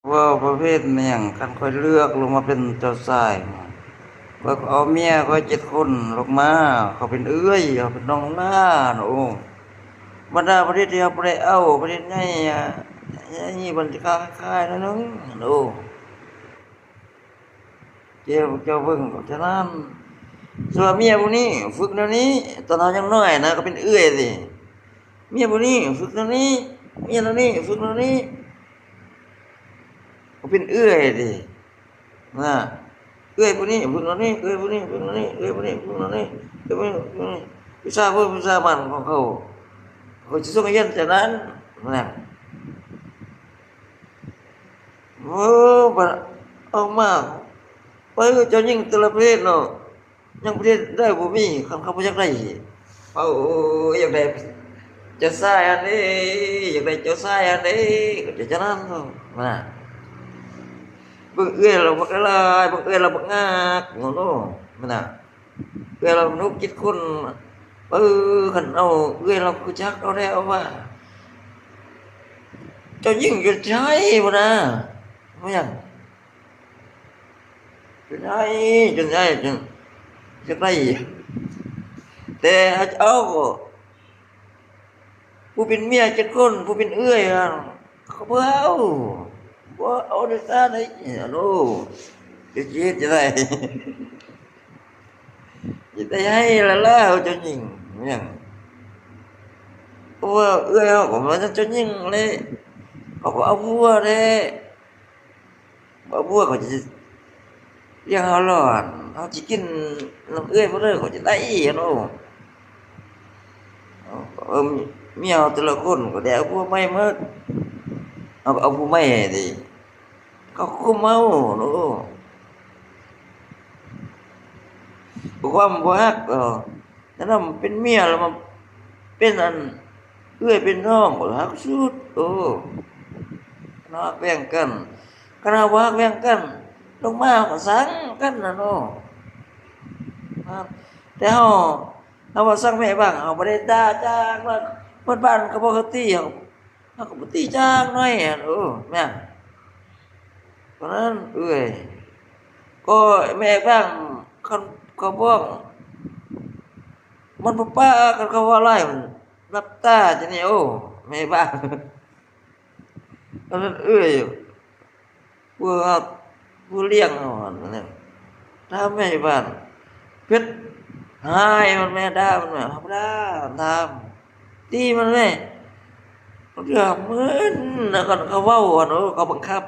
ເວົ້າປະເພດແມ່ນຫຍັງ? ຄັນຂ້ອຍເລືອກລົງມາເປັນເຈົ້າຊາຍ, ຂ້ອຍກໍເອົາເມຍຂ້ອຍເຈັດຄົນລົງມາ, ເຂົາເປັນເອື້ອຍ, ເຂົາເປັນນ້ອງຫຼ້ານ. ໂອ້ ບັນດາປະເທດທີ່ເຮົາບໍ່ໄດ້ເອົາ, ປະເທດໃຫຍ່ ອັນນີ້ມັນຈະຄ້າຍໆໜ້ອຍໜຶ່ງ. ໂອ້ ເຈົ້າ ເຈົ້າເບິ່ງ ເພາະສະນັ້ນ ສ່ວນເມຍຜູ້ນີ້ຝຶກແນວນີ້ ຕອນເຮົາຍັງນ້ອຍນະ ກໍເປັນເອື້ອຍຕິ. ເມຍຜູ້ນີ້ຝຶກແນວນີ້, ເມຍແນວນີ້ຝຶກແນວນີ້ ກໍເປັນເອື້ອຍຕິນະ. ເອື້ອຍຜູ້ນີ້ຝຶກແນວນີ້, ເອື້ອຍຜູ້ນີ້ຝຶກແນວນີ້, ເອື້ອຍຜູ້ນີ້ຝຶກແນວນີ້, ເອື້ອຍຜູ້ນີ້ຝຶກແນວນີ້. ວິຊາເພິ່ນ ວິຊາມັນຂອງເຂົາ ເຂົາຈະສົ່ງຮຽນຈັ່ງນັ້ນນະ. ໂອ້ ບັດອອກມາ ເອີ ເຈົ້າຍິງແຕ່ລະປະເທດເນາະ ຍັງປະເທດໃດບໍ່ມີ ຄັນເຂົາບໍ່ຢາກໄດ້. ເຂົາຢາກໄດ້ເຈົ້າຊາຍຫັ້ນເດ້ ຢາກໄດ້ເຈົ້າຊາຍຫັ້ນເດ້ ກໍຈະຈັ່ງນັ້ນນະ. ເບິ່ງເອື້ອຍລາວບັກຫຼາຍ ເບິ່ງເອື້ອຍລາວບັກງາກເນາະ ແມ່ນນະ. ເອື້ອຍລາວໜຸກເຈັດຄົນ ເອີ ຄັນເອົາເອື້ອຍລາວຄືຈັກເອົາແທ້ເອົາວ່າ ເຈົ້າຍິງຈົນຊິໄຫ້ພຸ້ນນະ. ແມ່ນຫຍັງ? ຈົນໄຫ້ ຈົນໄຫ້ ຈົນຢາກໄດ້. ແຕ່ເຮົາຈະເອົາ ຜູ້ເປັນເມຍເຈັດຄົນ ຜູ້ເປັນເອື້ອຍ ເຂົາບໍ່ເອົາ ບໍ່ເອົາເດັດຂາດເດ. ໂອ້ ຈະເຮັດຈັ່ງໃດ? ຈະໄດ້ໄຫ້ລະລາວເຈົ້າຍິງຫຍັງ? ເພາະວ່າເອື້ອຍເຮົາກໍມາຈາກເຈົ້າຍິງແຫຼະ ເຂົາກໍເອົາຜົວແຫຼະ. ບໍ່ ພວກເຂົາຈະລ້ຽງເຮົາຫຼອດ ເຮົາຊິກິນນຳເອື້ອຍບໍ່ເລີຍ ເຂົາຈະໄດ້ເນາະ. ເອີ ເມຍເຮົາແຕ່ລະຄົນກໍໄດ້ເອົາຜົວໃໝ່ໝົດ ເຮົາກໍເອົາຜູ້ໃໝ່ໃຫ້ຕິ ເຂົາຄຸມເຮົາເນາະ. ຄວາມບໍ່ຮັກ ເອີ ແນະນຳເປັນເມຍແລ້ວມາເປັນອັນເອື້ອຍເປັນນ້ອງ ບໍ່ຮັກສຸດ. ໂອ້ ເນາະ ຮັກແບ່ງກັນ ຄັນເຮົາບໍ່ຮັກແບ່ງກັນ ລົງມາເຮົາກໍຊັງກັນນະເນາະ. ແຕ່ເຮົາ ເຮົາວ່າຊັງແມ່ບ້າງ ເຮົາບໍ່ໄດ້ດ່າຈ້າງ ເພິ່ນບ້ານກໍບໍ່ເຄີຍຕີ ເຮົາ ເຮົາກໍບໍ່ຕີຈ້າງໜ້ອຍ. ໂອ້ ແມ່ນ ເພາະນັ້ນເອື້ອຍ ກໍແມ່ບ້າງ ຄັນເຂົາບອກ ມັນບໍ່ປາກ ຄັນເຂົາເວົ້າຫຼາຍ ມັນຫຼັບຕາຈັ່ງນີ້. ໂອ້ ແມ່ບ້າງ ຕອນນັ້ນເອື້ອຍ ຜູ້ຮັບ ຜູ້ລ້ຽງເຮົາຫັ້ນນະ ຖາມແມ່ບ້ານ ເພັດຮ້າຍມັນແມ່ ດ່າມັນແມ່ ທຳມະດາ ຖາມ ຕີມັນແມ່ ບາງເທື່ອມຶນ ແລ້ວກໍເຂົາເວົ້າຫັ້ນ ໂອ້ ເຂົາບັງຄັບ